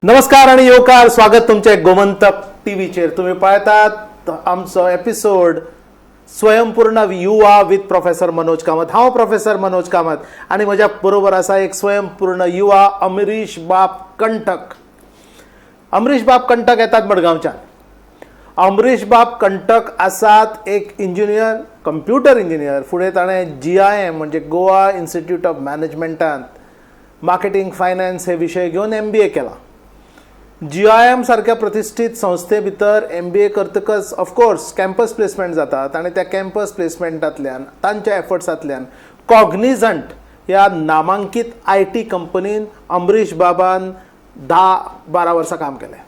नमस्कार आणि येवकार, स्वागत तुमचे गोमंतक टीव्हीचेर. तुम्ही पळयतात आमचो एपिसोड स्वयंपूर्ण युवा विथ प्रोफेसर मनोज कामत. हांव प्रोफेसर मनोज कामत आणि म्हज्या बरोबर आसा एक स्वयंपूर्ण युवा, अमरीश बाब कंटक. अमरीश बाब कंटक येतात मडगांवच्यान. अमरीश बाब कंटक आसात एक इंजिनियर, कंप्युटर इंजिनियर. फुडें ताणें जीआयएम म्हणजे गोवा इन्स्टिट्यूट ऑफ मॅनेजमेंटांत मार्केटिंग फायनान्स हे विशय घेवन एमबीए केला. जीआयएम सारक्या प्रतिश्ठीत संस्थे भितर एमबीए करतकच ऑफकोर्स कॅम्पस प्लेसमेंट जातात आनी त्या कॅम्पस प्लेसमेंटांतल्यान, तांच्या एफर्ट्सांतल्यान कॉग्निझंट ह्या नामांकीत IT कंपनीन अमरीश बाबान 10-12 वर्सां काम केलें.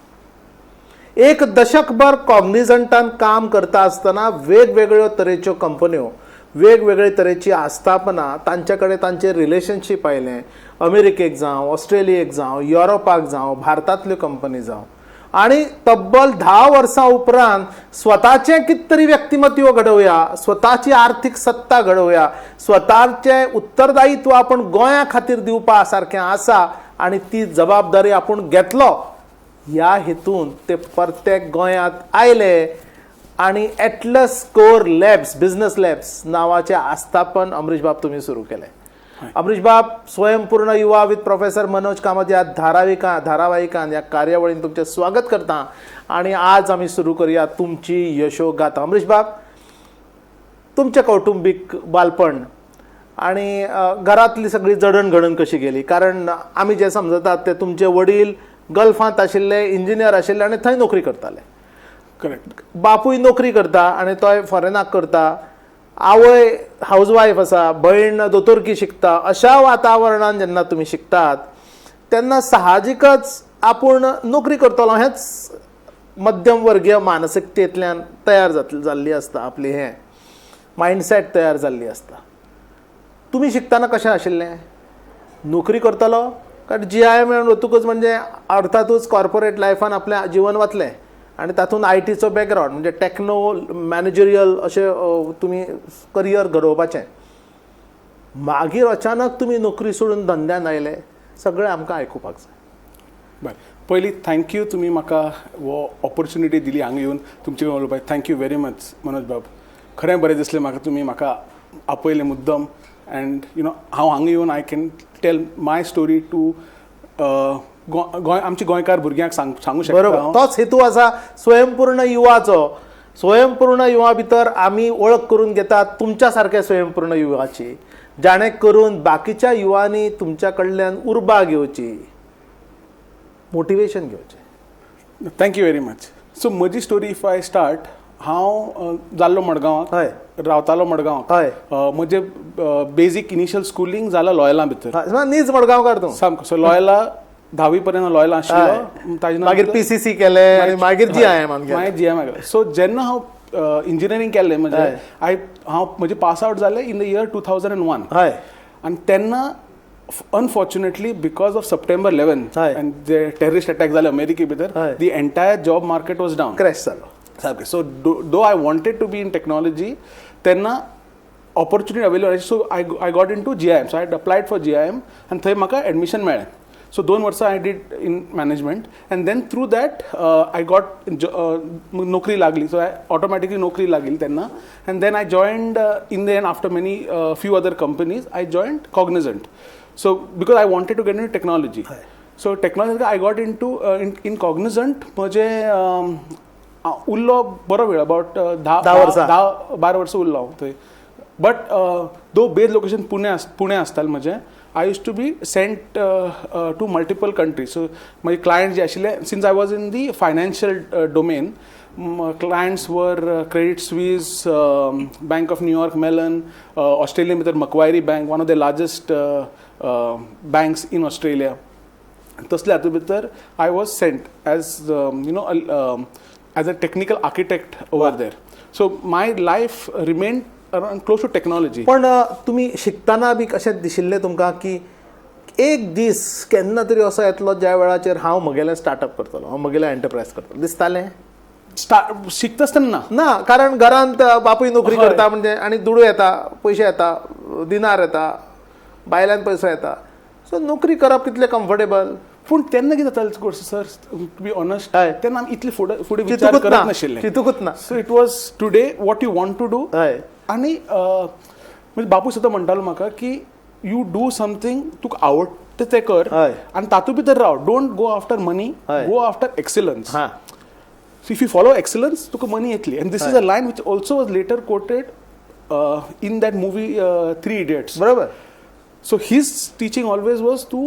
एक दशकभर कॉग्निझंटान काम करता आसतना वेगवेगळ्यो तरेच्यो कंपन्यो, वेगवेगळे तरेची आस्थापनां, तांचे कडेन तांचें रिलेशनशीप आयलें. अमेरिकेक जावं, ऑस्ट्रेलियेक जावं, युरोपाक जावं, भारतांतल्यो कंपनी जावं. आनी तब्बल 10 वर्सां उपरांत स्वताचें कितें तरी व्यक्तिमत्व घडोवया, स्वताची आर्थीक सत्ता घडोवया, स्वताचें उत्तरदायित्व आपूण गोंया खातीर दिवपा सारकें आसा आनी ती जबाबदारी आपूण घेतलो, ह्या हेतून ते परते गोंयांत आयले आनी एटलस कोर लॅब्स, बिझनस लॅब्स नांवाचें आस्थापन अमरीश बाब तुमी सुरू केलें. अमरीश बाब, स्वयंपूर्ण युवा विथ प्रोफेसर मनोज कामत ह्या धारावाहिकान, ह्या कार्यावळीन तुमचें स्वागत करता आनी आज आमी सुरू करूया तुमची यशोगाथा. अमरीश बाब, तुमचें कौटुंबीक बालपण आणि घरातली सगळी जडणघडण कशी गेली? कारण आमी जें समजतात ते तुमचे वडील गल्फांत आशिल्ले, इंजिनियर आशिल्ले आनी थंय नोकरी करताले. करेक्ट. बापूय नोकरी करता आनी तोय फॉरेनाक करता. आवय हावज वायफ आसा, भयण दोतोरकी शिकता. अशा वातावरणान जेन्ना तुमी शिकतात तेन्ना साहजिकच आपूण नोकरी करतलो हेंच मध्यम वर्गीय मानसिकतेंतल्यान तयार जाल्ली आसता. आपली हें मायंडसेट तयार जाल्ली आसता. तुमी शिकतना कशें आशिल्लें? नोकरी करतलो? कारण जीआयएम वतकूच म्हणजे अर्थातूच कॉर्पोरेट लायफान आपलें जिवन वतलें आनी तातूंत आयटीचो बॅकग्रावंड म्हणजे टॅक्नो मॅनेजरियल अशें तुमी करियर घडोवपाचें. मागीर अचानक तुमी नोकरी सोडून धंद्यान आयले. सगळें आमकां आयकुपाक जाय. बरें, पयलीं thank you, तुमी म्हाका हो ऑपॉर्च्युनिटी दिली हांगा येवन तुमचे कडेन उलोवपाक. Thank you very much Manoj बाब. खरें बरें दिसलें म्हाका तुमी म्हाका आपयलें मुद्दम एंड you know हांव हांगा येवन I can tell my story to Goa, आमच्या गोंयकार भुरग्यांक सांगू शकता हांव. तोच हेतू आसा स्वयंपूर्ण युवाचो. स्वयंपूर्ण युवा भितर आमी वळख करून घेतात तुमच्या सारक्या स्वयंपूर्ण युवाची, जाणे करून बाकीच्या युवांनी तुमच्या कडल्यान उर्बा घेवची, मोटिवेशन घेवचें. Thank you very much. So म्हजी स्टोरी if I start, हांव जाल्लो मडगांवाक, रावतालो मडगांवाक. म्हजें बेजीक इनिशियल स्कुलींग जाला लॉयला भितर. हय, नीज मडगांवकार तूं. सामको. सो लॉयला, धावी पर्यंत लॉयला आशिल्लो. ताजे मागीर पीसीसी केलें आनी मागीर जीआयएम. मागीर जीआयएम गेलें. सो जेन्ना हांव इंजिनियरींग केल्लें म्हणजे I हांव म्हजें पास आवट जालें in the year 2001. आनी तेन्ना unfortunately because of September 11 and J terrorist attack जाले अमेरिके भितर, the entire job market was down. Crash जालो. सारकें. So though I wanted to be in technology, तेन्ना opportunity available, so I got into GIM. So I applied for GIM आनी थंय म्हाका admission मेळ्ळें. सो 2 वर्सां I did in management and then through that I got नोकरी लागली. So I automatically नोकरी लागली तेन्ना and then I joined in the end, after many few other companies, I joined Cognizant. So because I wanted to get in technology, so technology I got into in Cognizant. म्हजे उरलो बरो वेळ, about 10 10 वर्सां. 10-12 वर्सां उरलो हांव थंय. But the base location Pune आसतालें म्हजें, I used to be sent to multiple countries. So म्हजे क्लायंट जे आशिल्ले, since I was in the financial domain, clients were Credit Suisse, Bank of New York Mellon, Australia भितर Macquarie Bank, one of the largest banks in Australia. तसल्या हातूंत भितर I was sent as you know as a technical architect over there. So my life remain around close to technology. पण तुमी शिकतना बी कशें दिशिल्लें तुमकां की एक दीस केन्ना तरी असो येतलो ज्या वेळाचेर हांव म्हगेलें स्टार्टअप करतलो, हांव म्हगेलें एंटरप्रायज करतलो, दिसतालें? स्टार्ट शिकता आसतना ना. ना, कारण घरांत बापूय नोकरी करता म्हणजे आनी दुडू येता, पयशे येता, दिनार येता, भायल्यान पयसो येता. सो नोकरी करप कितलें कम्फर्टेबल. पूण तेन्ना कितें जातालें सर, टू बी ऑनस्ट, हय. तेन्ना आमी इतले फुडें फुडें विचार चिंतूकच करत ना, नाशिल्ले. चिंतूकच ना. So it was today what you want to do. आनी म्हणजे बापूय सुद्दां म्हणटालो म्हाका की you do something, तुका आवडटा तें कर आनी तातूंत भितर राव. Don't go after money, go after excellence. So if you follow excellence, तुका मनी येतली. And this is a line which also was later quoted in that movie Three Idiots. So his teaching always was to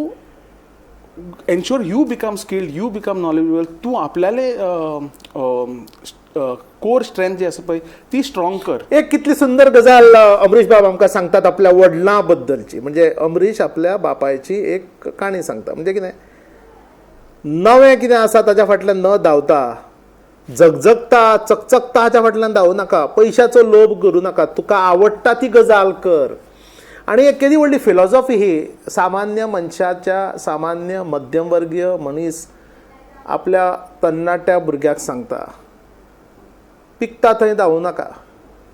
ensure you become skilled, you become knowledgeable. तूं आपल्याले कोर strength जी आसा पळय ती strong कर. एक कितली सुंदर गजाल अमरीश बाब आमकां सांगतात आपल्या वडिलां बद्दलची. म्हणजे अमरीश आपल्या बापायची एक काणी सांगता. म्हणजे कितें नवें कितें आसा ताच्या फाटल्यान न धांवता, झगझगता चकचकता हाच्या फाटल्यान धांवू नाका, पयशाचो लोभ करूं नाका, तुका आवडटा ती गजाल कर. आनी एक केदी व्हडली फिलॉसॉफी ही सामान्य मनशाच्या, सामान्य मध्यमवर्गीय मनीस आपल्या तरणाट्या भुरग्याक सांगता, पिकता थंय धांवू नाका,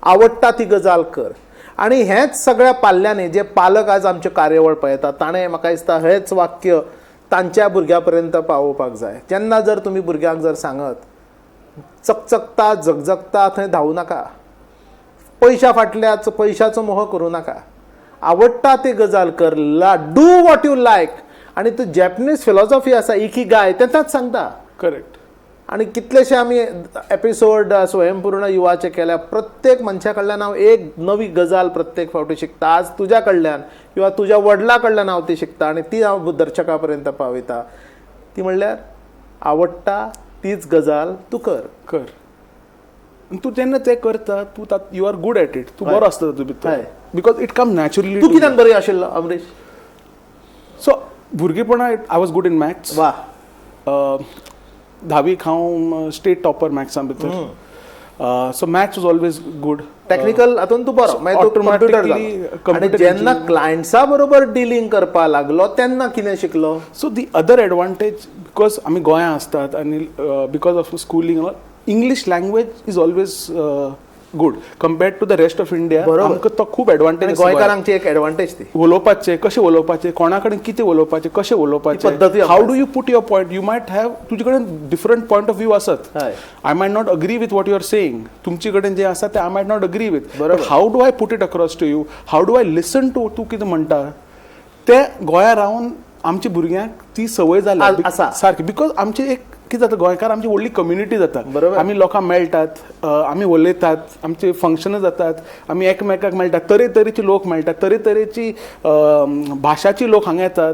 आवडटा ती गजाल कर. आनी हेंच सगळ्या पाल्यांनी जे पालक आज आमच्यो कार्यावळ पळयतात ताणें म्हाका दिसता हेंच वाक्य तांच्या भुरग्या पर्यंत पावोवपाक जाय. जेन्ना जर तुमी भुरग्यांक जर सांगत चकचकता झगझगता थंय धांवू नाका, पयशा फाटल्याच पयशाचो मोह करूं नाका, आवडटा ती गजाल कर, do what you लायक. आनी तूं जॅपनीज फिलॉसॉफी आसा इकिगाय तेन्नाच सांगता. करेक्ट. आनी कितलेशे आमी एपिसोड स्वयंपूर्ण युवाचे केल्या, प्रत्येक मनशा कडल्यान हांव एक नवी गजाल प्रत्येक फावटी शिकता. आज तुज्या कडल्यान किंवा तुज्या वडला कडल्यान हांव ती शिकता आनी ती हांव दर्शका पर्यंत पावयता. ती म्हणल्यार आवडटा तीच गजाल तूं कर कर. तूं जेन्ना तें करता तूं you are good at it, तूं बरो आसता तातूंत भितर, because it come naturally. तूं कित्यान बरी आशिल्लो अमरीश? सो भुरगेपणा I was good in maths. वा. धावीक हांव स्टेट टॉपर मॅथ्सां भितर. So maths was always good. Technical हातून तूं बरो, मागीर तूं कंप्युटर जालो. आनी जेन्ना क्लायंट्सा बरोबर डिलींग करपाक लागलो तेन्ना कितें शिकलो? So the other advantage, because आमी गोंया आसतात आनी because of schooling English language is always good compared to the rest of India. आमकां तो खूब एडवांटेज. गोंयकारांची एक एडवांटेज ती उलोवपाचें, कशें उलोवपाचें, कोणा कडेन कितें उलोवपाचें, कशें उलोवपाचें, how do you put your point. You might have तुजे कडेन डिफरंट पॉयंट ऑफ व्यू आसत. I might not agree with what you are saying. तुमचे कडेन जें आसा तें I might not agree with. How do I put it across to you, how do I listen to तूं कितें म्हणटा तें. गोंया रावन आमच्या भुरग्यांक ती संवय जाल्या सारकी. Because आमची एक कितें जाता, गोंयकार आमची व्हडली कम्युनिटी जाता, आमी लोकांक मेळटात, आमी उलयतात, आमचे फंक्शनां जातात, आमी एकमेकाक मेळटात, तरेतरेचे लोक मेळटात, तरेतरेची भाशाची लोक हांगा येतात,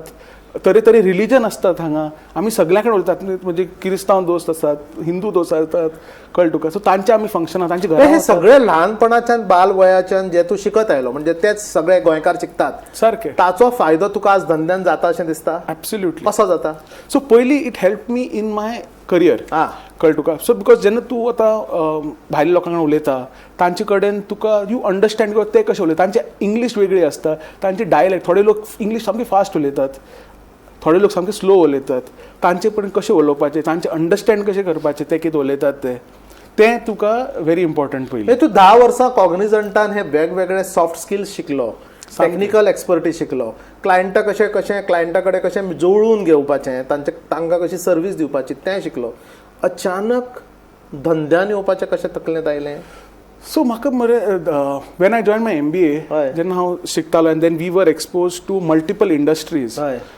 तरेतरे रिलीजन आसतात हांगा. आमी सगळ्यां कडेन उलयतात, म्हणजे किरिस्तांव दोस्त आसात, हिंदू दोस्त आसात, कळ्ळें तुका. सो तांचे आमी फंक्शनां, तांचे घरा. हे सगळे ल्हानपणाच्यान बाल वयाच्यान जे तूं शिकत आयलो, म्हणजे तेच सगळे गोंयकार शिकतात सारके, ताचो फायदो तुका आज धंद्यान जाता अशें दिसता? एब्सोल्युटली. कसो जाता? सो पयलीं it help me in my career. कळ्ळें तुका. सो because जेन्ना तूं आतां भायल्या लोकां कडेन उलयता तांचे कडेन तुका you understand किंवा ते कशे उलयता, तांची इंग्लीश वेगळी आसता, तांची डायलेक्ट. थोडे लोक इंग्लीश सामकी फास्ट उलयतात, थोडे लोक सामके स्लो उलयतात. तांचे कडेन कशें उलोवपाचें, तांचे अंडरस्टँड कशें करपाचें, ते कितें उलयतात तें, तें तुका व्हेरी इम्पॉर्टंट. पयलीं तूं 10 वर्सां कॉग्निजंटान हे वेगवेगळे सॉफ्ट स्किल्स शिकलो, टेक्निकल एक्सपर्टीज शिकलो, क्लायंटा कशें कशें क्लायंटा कडेन कशें जुळून घेवपाचें, तांचे तांकां कशी सर्वीस दिवपाची तें शिकलो. अचानक धंद्यान येवपाचें कशें तकलेंत आयलें? सो म्हाका मरे when I join my MBA, जेन्ना हांव शिकतालो and then we were expose to multiple industries.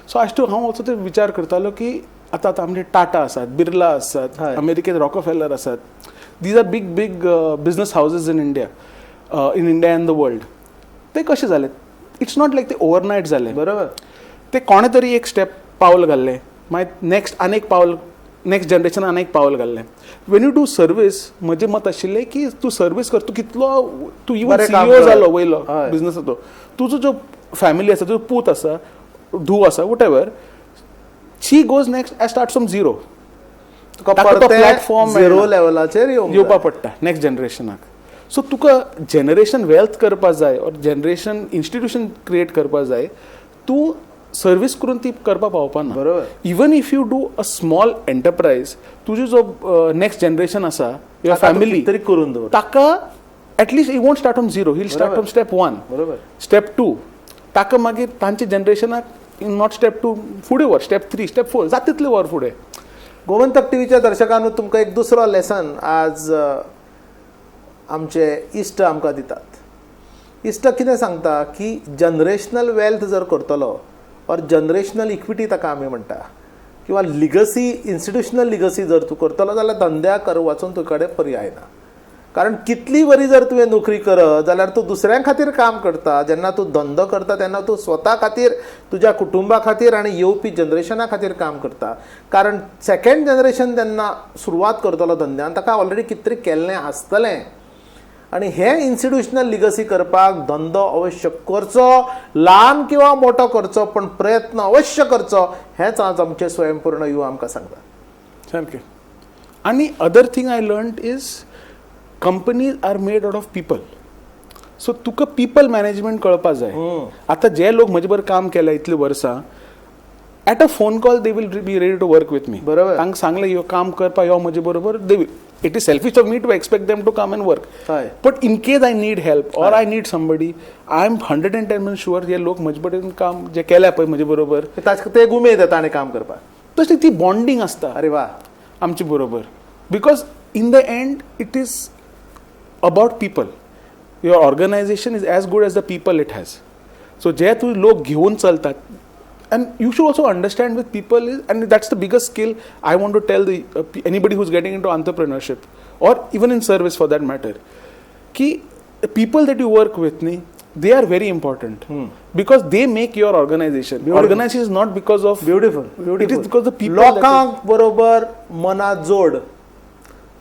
So as to हांव ऑल्सो ते विचार करतालो की आतां आतां आमचे टाटा आसात, बिर्ला आसात, अमेरिकेंत रॉकफेलर आसात. These are big big business houses in India, in India and the world. ते कशे जाले? It's not लायक ते ओवरनायट जाले. बरोबर. ते कोणें तरी एक स्टेप पावल घाल्लें, मागीर नेक्स्ट आनी एक पावल, नेक्स्ट जनरेशन आनी एक पावल घाल्लें. When you do service, म्हजें मत आशिल्लें की तूं सर्वीस कर, तूं कितलो तूं इवन सीईओ जालो वयलो बिजनसाचो, तुजो जो फॅमिली आसा, तुजो पूत आसा, धूव आसा, whatever, she goes next I start from zero. Platform zero लेवलाचेर येवपा पडटा नेक्स्ट जनरेशनाक. सो तुका जनरेशन वेल्थ करपा जाय ऑर जनरेशन इन्स्टिट्यूशन क्रिएट करपा जाय, तूं सर्वीस करून ती करपा पावपा ना. बरोबर. Even if you do a small enterprise, तुजी जो नेक्स्ट जनरेशन आसा, your family तरी करून दवर ताका at least he won't start from zero, he will start from step 1, बरोबर, स्टेप 2. ताका मागीर तांच्या जनरेशनाक Not step to, फुडें व्हर, स्टेप थ्री, स्टेप फोर, जाता तितलें व्हर फुडें. गोमंतक टीव्हीच्या दर्शकांनो, तुमकां एक दुसरो लेसन आज आमचे इश्ट आमकां दितात. इश्ट कितें सांगता की जनरेशनल वेल्थ जर करतलो ऑर जनरेशनल इक्विटी ताका आमी म्हणटा, किंवा लिगसी, इन्स्टिट्युशनल लिगसी जर तूं करतलो जाल्यार धंद्याक वचून तुजे कडेन पर्याय ना. कारण कितली बरी जर तुवें नोकरी करत जाल्यार तूं दुसऱ्यां खातीर काम करता. जेन्ना तूं धंदो करता तेन्ना तूं स्वता खातीर, तुज्या कुटुंबा खातीर आनी येवपी जनरेशना खातीर काम करता. कारण सेकेंड जनरेशन जेन्ना सुरवात करतलो धंद्यान ताका ऑलरेडी कितें तरी केल्लें आसतलें. आनी हें इन्स्टिट्युशनल लिगसी करपाक धंदो अवश्य करचो, ल्हान किंवा मोठो करचो, पण प्रयत्न अवश्य करचो. हेंच आज आमचें स्वयंपूर्ण युवा आमकां सांगता. सारकें. आनी other thing I learn is companies are made out of people. So तुका पिपल मॅनेजमेंट कळपा जाय. आतां जे लोक म्हजे बरोबर काम केलें इतलीं वर्सां, at a phone call they will be ready to work with me. बरोबर. तांकां सांगलें यो काम करपा यो म्हजे बरोबर, they will. It is selfish of me to expect them to come and work, but in case I need help or I need somebody, I am 110% sure हे लोक म्हजे कडेन काम जे केल्या पळय म्हजे बरोबर, ते उमेद येता आनी काम करपाक. तशी ती बॉन्डींग आसता. अरे वा. आमचे बरोबर, because in the end it is about people. Your organization is as good as the people it has. So जे तूं लोक घेवन चलतात, and you should also understand with people is, and that's the biggest skill I want to tell the anybody who's getting into entrepreneurship or even in service for that matter, की people that you work with न्ही, they are very important because they make your organization. Organization is not because of beautiful. It is because the people. लोकांक बरोबर मना जोड,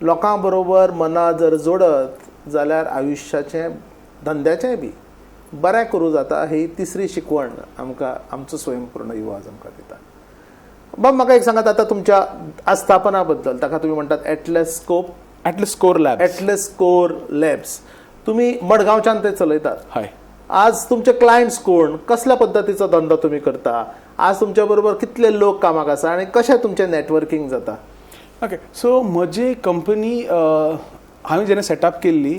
लोकां बरोबर मना जर जोडत जाल्यार आयुश्याचें धंद्याचें बी बरें करूं जाता. ही तिसरी शिकवण आमकां आमचो स्वयंपूर्ण युवा आज आमकां दिता. बाब, म्हाका एक सांगात आतां तुमच्या आस्थापना बद्दल, ताका तुमी म्हणटात Atlas scope, Atlas core lab. Atlas core labs तुमी मडगांवच्यान ते चलयतात. हय. आज तुमचे क्लायंट्स कोण, कसल्या पद्दतीचो धंदो तुमी करता, आज तुमच्या बरोबर कितले लोक कामाक आसा आनी कशें तुमचें नॅटवर्कींग जाता? ओके, सो म्हजी कंपनी हांवें जेन्ना सेटअप केल्ली,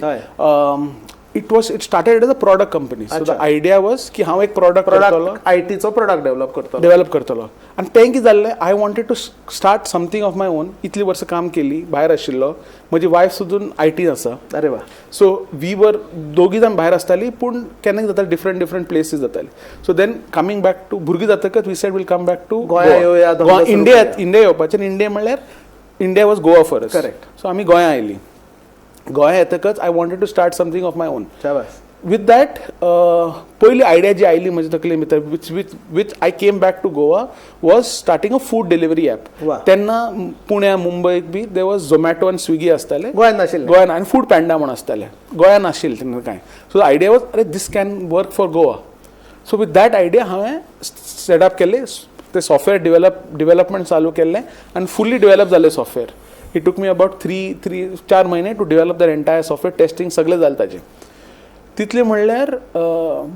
it started as a product company. So the idea was की हांव एक प्रॉडक्ट करतलो, आयटीचो प्रॉडक्ट डेव्हलप करतलो, डेव्हलप करतलो. आनी तें कितें जाल्लें, I wanted to start something of my own. इतली वर्सां काम केली, भायर आशिल्लो, म्हजी वायफ सुद्दां IT आसा. अरे वा. सो we वर दोगी जाण भायर आसताली, पूण केन्ना जाताली डिफरंट डिफरंट प्लेसीस जाताली. So then coming back to भुरगीं जातकच we said we'll come back to Goa, India. India येवपाचें, इंडिया म्हणल्यार India was Goa for us. Correct. So आमी गोंया आयली. गोंया येतकच I wanted to start something of my own. With that पयली आयडिया जी आयली म्हजे तकले भितर, which with which I came back to Goa, was starting a food delivery app. तेन्ना पुण्या मुंबयक बी there was Zomato आनी स्विगी आसताले, गोंयांत नाशिल्ले. गोंयान आनी फूड पँडा म्हूण आसताले, गोंयांत नाशिल्लें तेन्ना कांय. सो आयडिया वॉज अरे this can work for Goa. So with that idea हांवें सेटअप केलें, ते सॉफ्टवेअर डेव्हलपमेंट चालू केल्लें आनी फुल्ली डेव्हलप जालें software. It took me about three चार म्हयने to develop the entire software, testing सगळें जालें ताजें. तितलें म्हणल्यार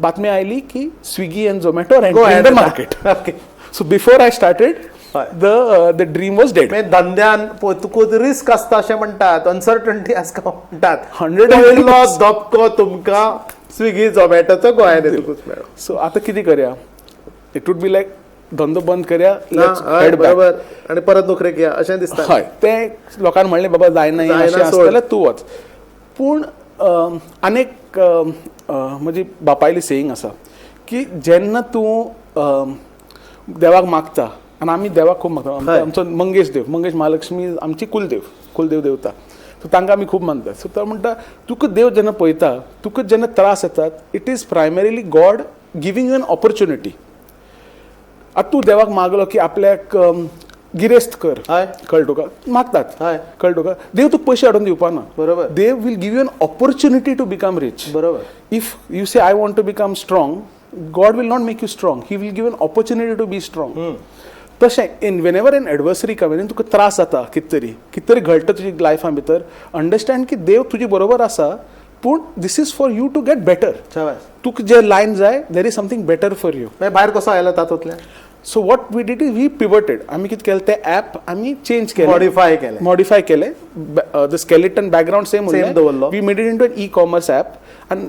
बातमी आयली की Swiggy and Zomato are entering the market. Okay. So before I started, the dream was dead. धंद्यान तुका रिस्क आसता अशें म्हणटात, अनसर्टन्टी आसता म्हणटात, 100 पयलो धपको तुमकां स्विगी झोमॅटोचो गोंयांत येतकूच मेळ्ळो. सो आतां कितें करया, it would be like धंदो बंद करया, बरोबर, आनी परत नोकरेक या अशें दिसता. हय, ते लोकांनी म्हणलें बाबा जायना अशें आसता जाल्यार तूं वच. पूण आनीक म्हजी बापायली सेईंग आसा की जेन्ना तूं देवाक मागता, आनी आमी देवाक खूब मागता, आमचो मंगेश देव, मंगेश महालक्ष्मी आमची कुलदेव, कुलदेव देवता, सो तांकां आमी खूब मानता. सो तो म्हणटा तुका देव जेन्ना पळयता, तुका जेन्ना त्रास येतात, it is primarily God giving you an opportunity. आतां तूं देवाक मागलो की आपल्याक गिरेस्त कर, कळ्ळें तुका, मागतात, कळ्ळें तुका, देव तुका पयशे हाडून दिवपा ना, बरोबर, देव will give you an opportunity to become rich. बरोबर. If you say I want to become strong, God will not make you strong, he will give an opportunity to be strong. तशें in whenever an adversary come, तुका त्रास जाता, कितें तरी कितें तरी घडटा तुजी लायफा भितर, अंडरस्टँड की देव तुजे बरोबर आसा, पूण this is for you to get better. तुका जे लायन जाय, there is something better for you. भायर कसो आयलो तातूंतल्यान? So what we did is we pivoted. आमी कितें केलें, ते ॲप आमी चेंज केलें, मॉडिफाय केलें, the skeleton background same दवरलो, we made it into an e commerce app. आनी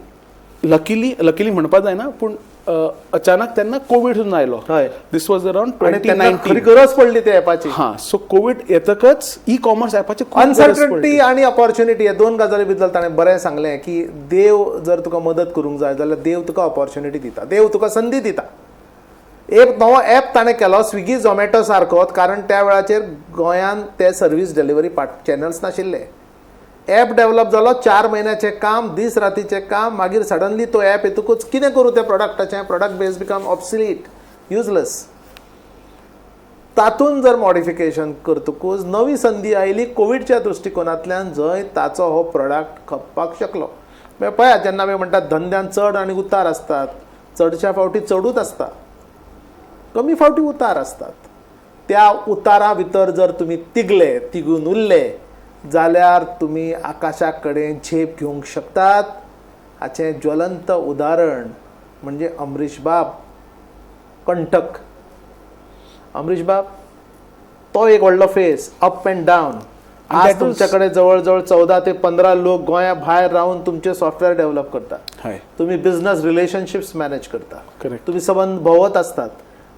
लकीली, लकीली म्हणपाक जायना, पूण अचानक तेन्ना कोवीड सुद्दां आयलो. हय. This was around आणि ट्वेंटी तेन्ना खरी नायन्टीन. गरज पडली त्या ॲपाची. हां, सो कोवीड येतकच ई कॉमर्स ॲपाची खूब गरज पडली. अनसर्टन्टी आणि ऑपॉर्च्युनिटी हे दोन गजाली बद्दल ताणें बरें सांगलें की देव जर तुका मदत करूंक जाय जाल्यार देव तुका ऑपॉर्च्युनिटी दिता, देव तुका संदी दिता. एक नवो ॲप ताणें केलो स्विगी झोमॅटो सारको, कारण त्या वेळाचेर गोंयांत ते सर्वीस डिलिव्हरी पार्ट चॅनल्स नाशिल्ले. ॲप डेव्हलप जालो, 4 म्हयन्याचें काम, दीस रातीचें काम. मागीर सडनली तो ॲप येतकूच कितें करूं त्या प्रॉडक्टाचें? Product base become obsolete, useless. तातूंत जर मॉडिफिकेशन करतकूच नवी संदी आयली कोविडच्या दृश्टिकोनांतल्यान, जंय ताचो हो प्रॉडक्ट खपपाक शकलो. मागीर पळयात, जेन्ना आमी म्हणटात धंद्यान चड आनी उतार आसतात, चडश्या फावटी चडूच आसता, कमी फावटी उतार आसतात. त्या उतारा भितर जर तुमी तिगले, तिगून उरले जाल्यार तुमी आकाशा कडेन झेप घेवंक शकतात. हाचें ज्वलंत उदाहरण म्हणजे अमरीश बाब कंटक. अमरीश बाब तो एक व्हडलो फेस, अप अँड डावन. आज that was- तुमच्या कडेन जवळ जवळ 14 ते 15 लोक गोंया भायर रावन तुमचे सॉफ्टवेअर डेव्हलप करतात. हय. तुम्ही बिझनेस रिलेशनशिप्स मॅनेज करता. Correct. तुम्ही सबंद भोंवत असतात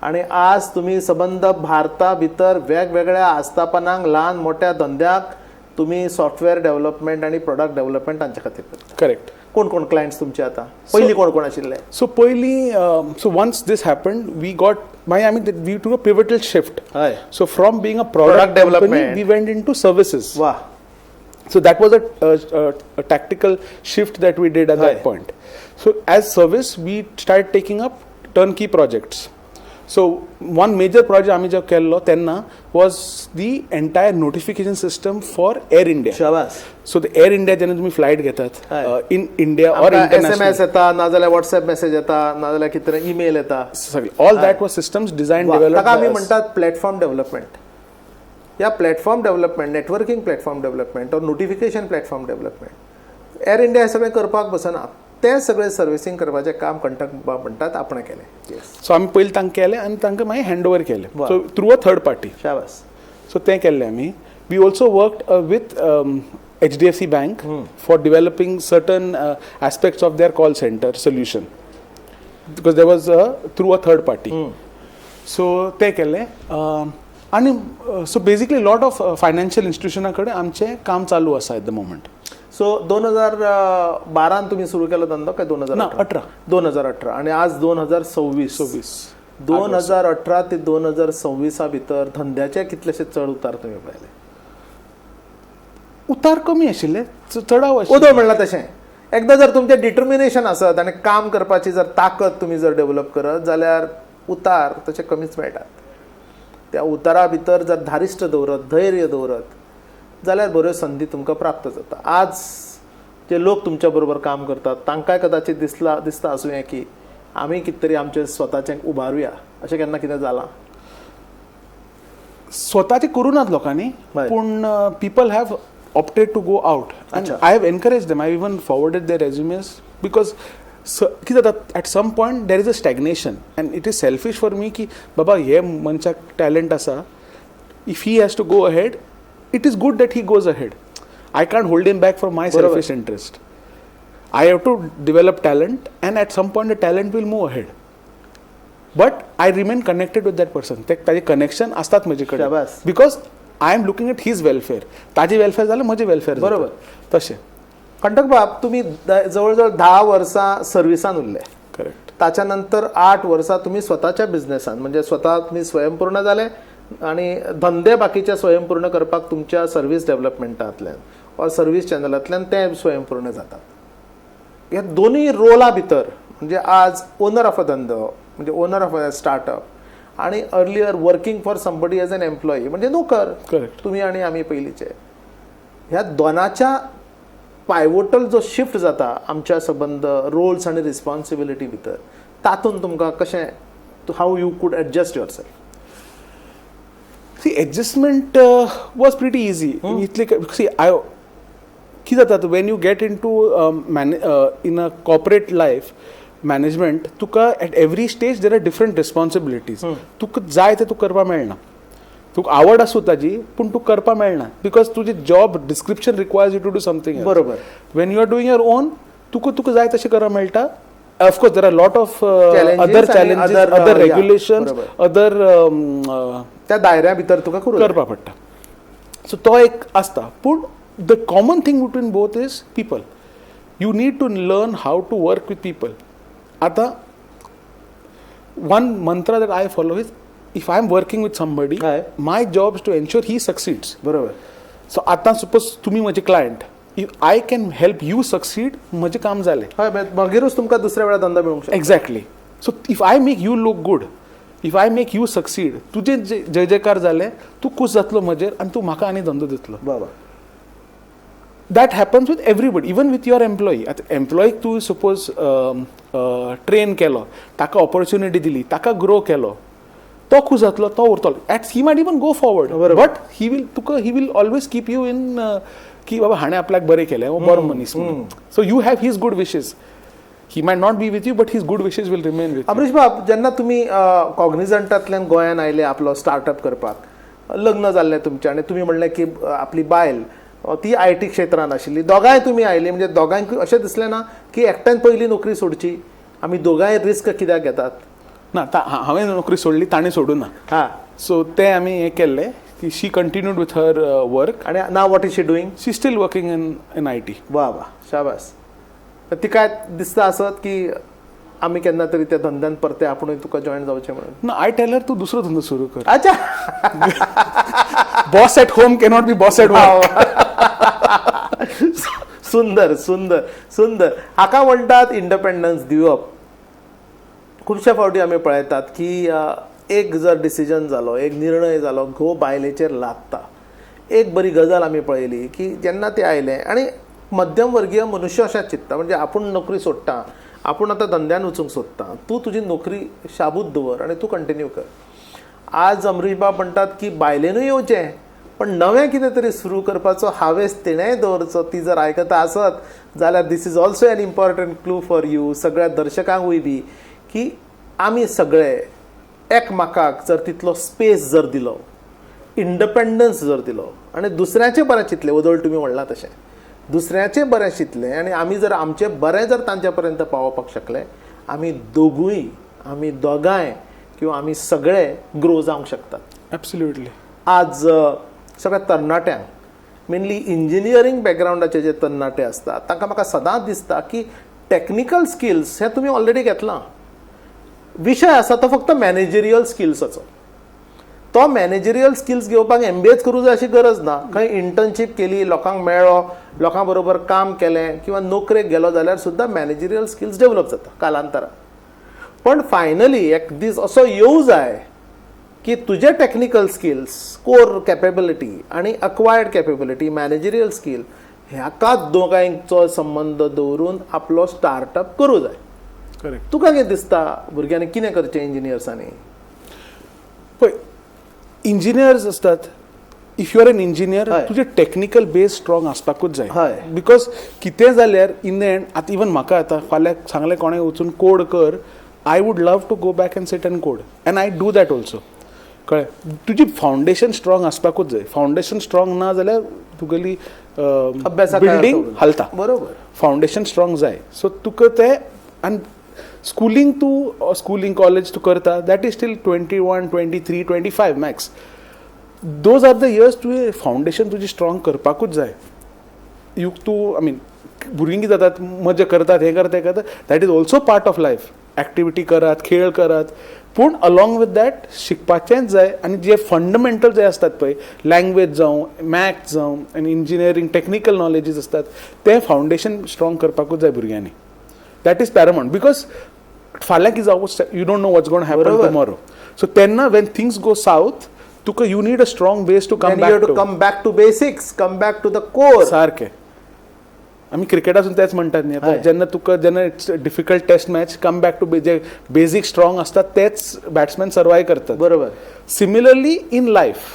आणि आज तुम्ही सबंद भारता भितर वेगवेगळ्या आस्थापनांक, ल्हान मोठ्या धंद्याक तुम्ही सॉफ्टवेअर डेव्हलपमेंट आणि प्रोडक्ट डेव्हलपमेंट तांच्या खातीर करता. करेक्ट. कोण कोण क्लायंट्स तुमचे आता? पयलीं कोण कोण आशिल्ले? सो पयलीं, so once this happened, we got मागीर आमी we took a pivotal shift. हय. So from being a Product product development. Company, we went into services. वा. So that was a tactical shift that we did at Right. that point. So as service, we started taking up turnkey projects. So one major project आम्ही जो केल्लो तेन्ना was the entire notification system for Air India. शाबास. So the Air India जेन्ना तुम्ही flight घेतात हय. In India or SMS international, येता, नाजाल्यार वॉट्सएप मेसेज येता, नाजाल्यार कितें ईमेल येता. सगळे, all that was systems design, वा, डेव्हलप. ताका आमी म्हणटात प्लॅटफॉर्म डेव्हलपमेंट. या platform development, networking platform development or notification platform development, Air India हे सगळें करपाक बसना. तें सगळें सर्विसींग करपाचें काम कंटक बाब म्हणटात आपणें केलें. सो आमी पयलीं तांकां केलें आनी तांकां मागीर हँड ओवर केलें, वा. So through a third party. शाबास. सो तें केल्लें आमी. We also worked with HDFC Bank for developing certain aspects of their call center solution, because there was through a third party. So तें केलें आनी so basically lot of financial इन्स्टिट्युशना कडेन आमचें काम चालू आसा एट the moment. सो 2012न तुमी सुरू केलो धंदो काय 2000 ना, 18. 2018 आणि आज 2026. 26. 2018 ते 2026 भितर धंद्याचे कितलेशे चढ उतार तुम्ही पळयले? उतार कमी आशिल्ले, चडाव आशिल्ले. उदो म्हणलां तशें, एकदां जर तुमचें डिटर्मिनेशन आसत आनी काम करपाची जर ताकद तुमी जर डेव्हलप करत जाल्यार उतार तशे कमीच मेळटात. त्या उतारा भितर जर धारिश्ट दवरत, धैर्य दवरत जाल्यार बऱ्यो संदी तुमकां प्राप्त जाता. आज जे लोक तुमच्या बरोबर काम करतात तांकांय कदाचित दिसता आसूं की आमी कितें तरी आमचें स्वताचें उबारुया, अशें केन्ना कितें जालां? स्वताचे करूं नात लोकांनी, हय. पूण people have opted to go out and अच्छा. I have encouraged them. I even forwarded their resumes because कितें जाता, at some point there is a stagnation and it is selfish for me की बाबा हे मनशाक टॅलंट आसा, if he has to go ahead, it is good that he goes ahead. I can't hold him back for my बरोबर. Selfish interest. I have to develop talent and at some point the talent will move ahead. But I remain connected with that person. ते ताजे connection आसतात म्हजे कडेन, शाबास. Because I am looking at his welfare. ताजे welfare जाल्यार म्हजें welfare. बरोबर. तशें. कंटक बाब, तुमी जवळ जवळ 10 वर्सां सर्विसान उरले. करेक्ट. ताच्या नंतर 8 वर्सां तुमी स्वताच्या बिझनेसान, म्हणजे स्वता तुमी स्वयंपूर्ण जाले आणि धंदे बाकीचे स्वयंपूर्ण करपाक तुमच्या सर्वीस डेव्हलपमेंटांतल्यान ऑर सर्वीस चॅनलांतल्यान ते स्वयंपूर्ण जातात. ह्या दोनूय रोला भितर, म्हणजे आज ओनर ऑफ अ धंदो, म्हणजे ओनर ऑफ अ स्टार्टअप आणि earlier working for somebody as an employee, म्हणजे नोकर करेक्ट. तुम्ही आणि आमी पयलींचे, ह्या दोनाच्या पायवोटल जो शिफ्ट जाता आमच्या सबंद रोल्स आनी रिस्पॉन्सिबिलिटी भितर, तातूंत तुमकां कशें, how you could adjust yourself? See, adjustment was pretty easy. इतले, सी, आय कितें जाता, when you get into in a corporate life management, तुका at every stage there are different responsibilities. तुका जाय तें तूं करपाक मेळना. तुका आवड आसूं ताजी, पूण तूं करपाक मेळना because तुजें job description requires you to do something. बरोबर. When you are doing your own, तुका तुका जाय तशें करपाक मेळटा. Of course there are lot of other challenges, other regulations, other त्या दायऱ्या भितर तुका करपा पडटा. सो तो एक आसता. पूण the common thing between both is people. You need to learn how to work with people. आतां one mantra that I follow is if I am working with somebody, my job is to ensure he succeeds. बरोबर. So आतां suppose तुमी म्हजे client, if I can help you succeed, म्हजें काम जालें. हय, मागीरूच तुमकां दुसऱ्या वेळार धंदो मेळूंक शकता. Exactly. So if I make you look good, if I make you succeed, तुजें जय जयकार जालें, तूं खूश जातलो म्हजेर आनी तूं म्हाका आनी धंदो दितलो. बरोबर. That happens with everybody, even with your employee. आतां एम्प्लॉईक तूं सपोज ट्रेन केलो, ताका ऑपॉर्च्युनिटी दिली, ताका ग्रो केलो, तो खूश जातलो, तो उरतलो. At he might even go forward, but he will तुका he will always keep you in की बाबा हाणें आपल्याक बरें केलें, हो बरो मनीस. So you have his good wishes. He might not be with you, but his good wishes will remain with. Amrish बाब, जेन्ना तुमी कॉग्निजंटांतल्यान गोंयान आयले आपलो स्टार्टअप करपाक, लग्न जाल्लें तुमचें आनी तुमी म्हणलें की आपली बायल ती IT क्षेत्रांत आशिल्ली, दोगांय तुमी आयली, म्हणजे दोगांयकूय अशें दिसलें ना की एकट्यान पयली नोकरी सोडची, आमी दोगांय रिस्क कित्याक घेतात? ना, हांवें नोकरी सोडली, ताणें सोडूं ना. हां, सो तें आमी हें केल्लें की she continued with her work. आनी now what is she doing? She still working in IT. वा वा, शाबास. तिका दिसता आसत की आमी केन्ना तरी त्या धंद्यान परते आपुणूय तुका जॉयन जावचें म्हणून? ना, I tell her तूं दुसरो धंदो सुरू कर. अच्छा. Boss at home cannot be boss at work. सुंदर सुंदर सुंदर. हाका म्हणटात इंडिपेंडन्स दिवप. खुबशे फावटी आमी पळयतात की एक जर डिसिजन जालो, एक निर्णय जालो, घोव बायलेचेर लादता. एक बरी गजाल आमी पळयली की जेन्ना ते आयले आनी मध्यम वर्गीय मनुष्य अशें चिंत्ता, म्हणजे आपूण नोकरी सोडटा, आपूण आतां धंद्यान वचूंक सोदता, तूं तुजी नोकरी शाबूत दवर आनी तूं कंटिन्यू कर. आज अमरीश बाब म्हणटात की बायलेनूय येवचें, पण नवें कितें तरी सुरू करपाचो हावेस तिणेंय दवरचो. ती जर आयकता आसत जाल्यार this is also an important clue for you, सगळ्या दर्शकांकूय बी, की आमी सगळे एकमेकाक जर तितलो स्पेस जर दिलो, इंडिपेंडन्स जर दिलो आनी दुसऱ्याचें बरें चिंतलें, वदळ तुमी म्हणलां तशें दुसऱ्याचें बरें चिंतलें आनी आमी जर आमचें बरें जर तांच्या पर्यंत पावोवपाक शकले, आमी दोगूय, आमी दोगांय किंवा आमी सगळे ग्रो जावंक शकतात. एब्सोल्युटली. आज सगळ्या तरणाट्यांक, मेनली इंजिनियरींग बॅकग्रावंडाचे जे तरणाटे आसतात, तांकां म्हाका सदांच दिसता की टॅक्निकल स्किल्स हे तुमी ऑलरेडी घेतलां, विशय आसा तो फक्त मॅनेजरियल स्किल्साचो. तो मॅनेजरियल स्किल्स घेवपाक MBA करूं जाय अशी गरज ना. खंय इंटर्नशीप केली, लोकांक मेळ्ळो, लोकां बरोबर काम केलें किंवा नोकरेक गेलो जाल्यार सुद्दां मॅनेजरियल स्किल्स डेवलप जाता कालांतरान. पण फायनली एक दीस असो येवं जाय की तुजे टॅक्निकल स्किल्स, कोर कॅपेबिलिटी आनी अक्वायर्ड कॅपेबिलिटी, मॅनेजरियल स्किल ह्याका दोगांयचो संबंद दवरून आपलो स्टार्टअप करूं जाय. करेक्ट. तुका कितें दिसता भुरग्यांनी कितें करचें इंजिनियर्सांनी? पळय, इंजिनियर्स आसतात, if you are an engineer, तुजें टॅक्निकल बेस स्ट्रॉंग आसपाकूच जाय. Because कितें जाल्यार इन the end, आतां इवन म्हाका आतां फाल्यां सांगलें कोणें वचून कोड कर, I would love to go back and sit and code, and I do that also. कळ्ळें? तुजी फावंडेशन स्ट्रॉंग आसपाकूच जाय. फावंडेशन स्ट्रॉंग ना जाल्यार तुगेली बिल्डींग हालता. बरोबर. फावंडेशन स्ट्रॉंग जाय. सो तुका तें आनी स्कुलींग, तूं स्कुलींग कॉलेज तूं करता, that is still 21, 23, 25 max. Those are the years तुवें फावंडेशन तुजी स्ट्रॉंग करपाकूच जाय. You तूं I mean भुरगीं कितें जातात, मजा करतात, हें करता, तें करता, that is also part of life. Activity करात, खेळ करात, पूण अलॉंग विथ that शिकपाचेंच जाय. आनी जे फंडमेंटल जे आसतात पळय, लँग्वेज जावं, मॅथ्स जावं, आनी इंजिनियरींग टॅक्निकल नॉलेजीस आसतात, तें फावंडेशन स्ट्रॉंग करपाकूच जाय भुरग्यांनी. That is paramount, because फाल्यां कितें जावं, you don't know what's gonna happen tomorrow. So तेन्ना when things go south, तुका you need a strong base to come back to. Come back to basics, come back to the core. सारकें. आमी क्रिकेटासून तेच म्हणटात न्ही आतां, जेन्ना तुका जेन्ना it's difficult test match, come back to J basic strong आसता तेच बॅट्समॅन सर्वायव करतात. बरोबर. Similarly in life,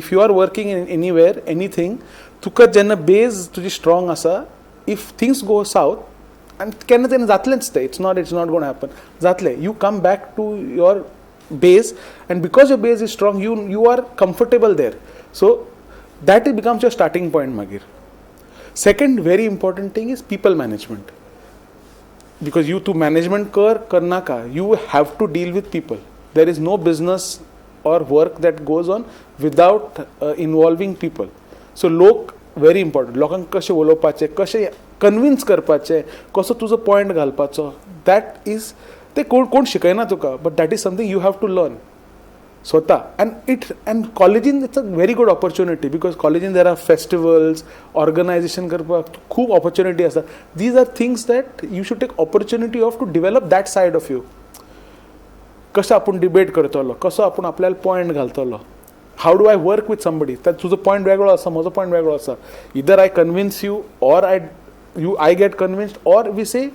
if you are working in anywhere anything, तुका जेन्ना बेज तुजी स्ट्रॉंग आसा, if things go south, आनी केन्ना तेन्ना जातलेंच तें, it's not gonna happen, जातलें, you come back to your base, and because your base is strong, you are comfortable there. So that it becomes your starting point मागीर. Second very important thing is people management. Because you तूं management कर करनाका, you have to deal with people. There is no business or work that goes on without involving people. So लोक very important. लोकांक कशें उलोवपाचें, कशें convince करपाचें, कसो तुजो पॉयंट घालपाचो, that is ते कोण कोण शिकयना तुका, but that is something you have to learn स्वता. अँड कॉलेजीन it's a very good opportunity, because कॉलेजीन there are festivals, organisation करपाक खूब ऑपॉर्च्युनिटी आसा. These are things that you should take opportunity of to develop that side of you. कसो आपूण debate करतलो, कसो आपूण आपल्याला पॉयंट घालतलो, how do I work with somebody. तर तुजो पॉयंट वेगळो आसा, म्हजो पॉयंट वेगळो आसा. Either I convince you or I get convinced, or we say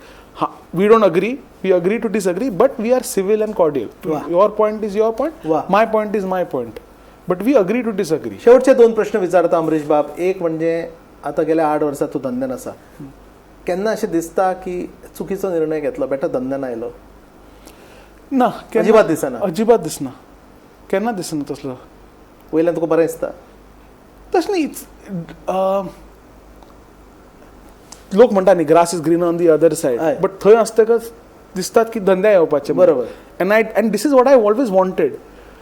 we don't agree, we agree to disagree, but we are civil and cordial. Your point is your point, my point is my point, but we agree to disagree. शेवटचे दोन प्रश्न विचारता अमरीश बाब. एक म्हणजे आता गेल्या 8 वर्सां तूं धंद्यान आसा, केन्ना अशें दिसता की चुकीचो निर्णय घेतलो, बेटर धंद्यान आयलो? ना, अजिबात दिसना. अजिबात दिसना, केन्ना दिसना तसलो. वयल्यान तुका बरें दिसता? तशें न्ही, लोक म्हणटा न्ही grass is green on the other side, but थंय आसतकच दिसतात की धंद्या येवपाचे. बरोबर. And this is what I always wanted.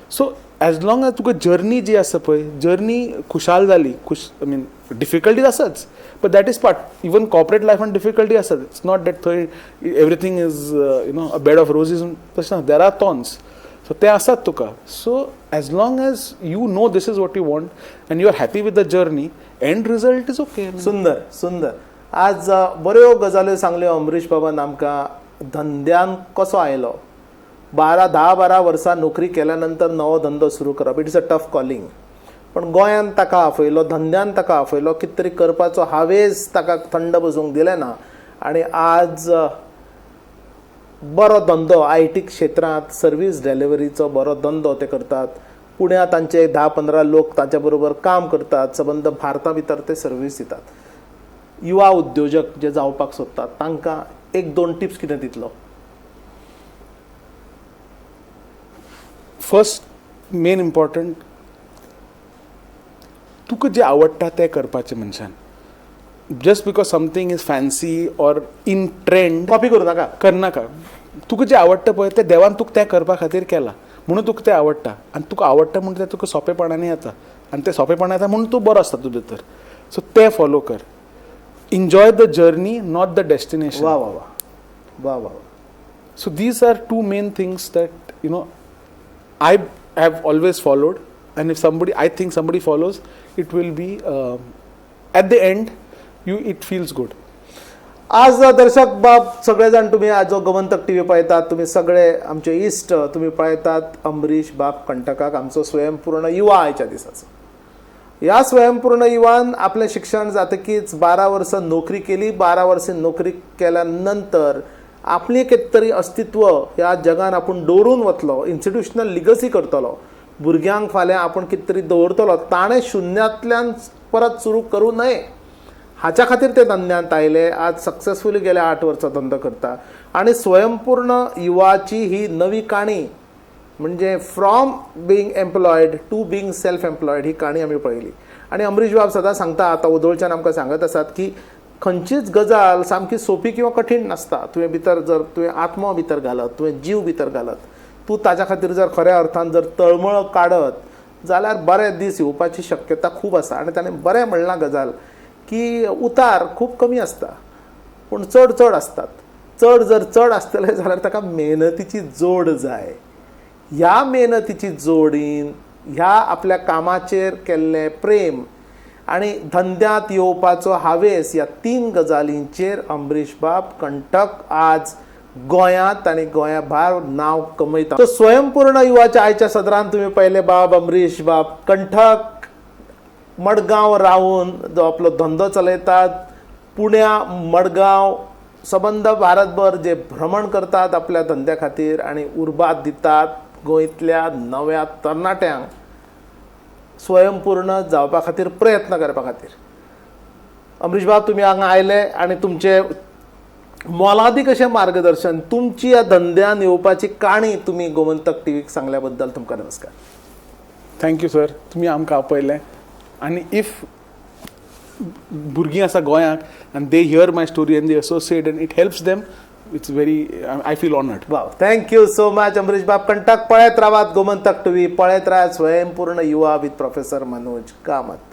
So as long as तुका जर्नी जी आसा पळय, जर्नी खुशाल जाली, खुश, I mean difficulties आसाच, but that is part. Even corporate लायफान difficulty आसात. It's not that थंय everything is you know a bed of roses, तशें ना, there are thorns. सो ते आसात तुका. So as long as you know this is what you want and you are happy with the journey, end result is okay. सुंदर सुंदर. आज बऱ्यो गजाल्यो सांगल्यो अमरीश बाबान आमकां. धंद्यान कसो आयलो, 10-12 वर्सां नोकरी केल्या नंतर नवो धंदो सुरू करप, it is a tough calling. पण गोंयान ताका आपयलो, धंद्यान ताका आपयलो, कितें तरी करपाचो हावेस ताका थंड बसूंक दिलें ना, आनी आज बरो धंदो I T क्षेत्रांत सर्वीस डिलिव्हरीचो बरो धंदो ते करतात. पुण्या तांचे 10-15 लोक तांच्या बरोबर काम करतात, सबंद भारता भितर ते सर्वीस दितात. युवा उद्योजक जे जावपाक सोदतात तांकां 1-2 टिप्स कितें दितलो? फर्स्ट मेन इम्पॉर्टंट, तुका जें आवडटा तें करपाचें मनशान. Just because something is fancy or in trend, copy करूं नाका, करनाका. तुका जें आवडटा पळय तें देवान तुका तें करपा खातीर केलां म्हणून तुका तें आवडटा, आनी तुका आवडटा म्हणून तें तुका सोंपेपणांनी येता, आनी तें सोंपेपणान येता म्हणून तूं बरो आसता तुजे भितर. सो तें फॉलो कर. Enjoy the journey, not the destination. वा वा वा वा वा. So these are two main things that you know I have always followed, and if somebody, I think somebody follows, it will be at the end you it feels good. आज दर्शक बाब सगळे जाण तुम्ही आज जो गोमंतक टीव्ही पळयतात, तुम्ही सगळे आमचे इश्ट तुम्ही पळयतात अमरीश बाब कंटकाक, आमचो स्वयंपूर्ण युवा आयच्या दिसाचो. ह्या स्वयंपूर्ण युवान आपलें शिक्षण जातकीच 12 वर्सां नोकरी केली. 12 वर्सां नोकरी केल्या नंतर आपलें कितें तरी अस्तित्व ह्या जगान आपूण दवरून वतलो, इन्स्टिट्युशनल लिगसी करतलो, भुरग्यांक फाल्यां आपूण कितें तरी दवरतलो, ताणें शुन्यांतल्यान परत सुरू करूं नये हाच्या खातीर ते धंद्यांत आयले. आज सक्सेसफुली गेले 8 वर्सां धंदो करता. आनी स्वयंपूर्ण युवाची ही नवी काणी म्हणजे from being employed to being self employed ही काणी आमी पळयली. आनी अमरीश बाब सदां सांगता, आतां ओदोळच्यान आमकां सांगत आसात की खंयचीच गजाल सामकी सोंपी किंवा कठीण नासता. तुवें भितर जर तुवें आत्मो भितर घालत, तुवें जीव भितर घालत, तूं ताच्या खातीर जर खऱ्या अर्थान जर तळमळ काडत जाल्यार बरे दीस येवपाची शक्यता खूब आसा. आनी ताणें बरें म्हणलां गजाल की उतार खूब कमी आसता पूण चड चड आसतात. चड जर चड आसतले जाल्यार ताका मेहनतीची जोड जाय. ह्या मेहनतीची जोडीन, ह्या आपल्या कामाचेर केल्लें प्रेम आनी धंद्यांत येवपाचो हावेस, ह्या 3 गजालींचेर अमरीश बाब कंटक आज गोंयांत आनी गोंया भायर नांव कमयता. तो स्वयंपूर्ण युवाच्या आयच्या सदरान तुमी पळयले बाब अमरीश बाब कंठक मडगांव रावन जो आपलो धंदो चलयतात, पुण्या मडगांव सबंद भारतभर जे भ्रमण करतात आपल्या धंद्या खातीर आनी उर्बा दितात गोंयतल्या नव्या तरणाट्यांक स्वयंपूर्ण जावपा खातीर प्रयत्न करपा खातीर. अमरीश बाब, तुमी हांगा आयले आनी तुमचे मोलादीक अशें मार्गदर्शन, तुमची ह्या धंद्यान येवपाची काणी तुमी गोमंतक टीव्हीक सांगल्या बद्दल तुमकां नमस्कार. Thank you sir, तुमी आमकां आपयलें. आनी if भुरगीं आसा गोंयांक आनी they hear my story and they associate and it helps them, It's very, I feel honoured. Wow, thank you so much Ambrish बाब कंटक. पळयत रावात गोमंतक टीव्ही, पळयत राहात स्वयंपूर्ण युवा विथ प्रोफेसर मनोज कामत.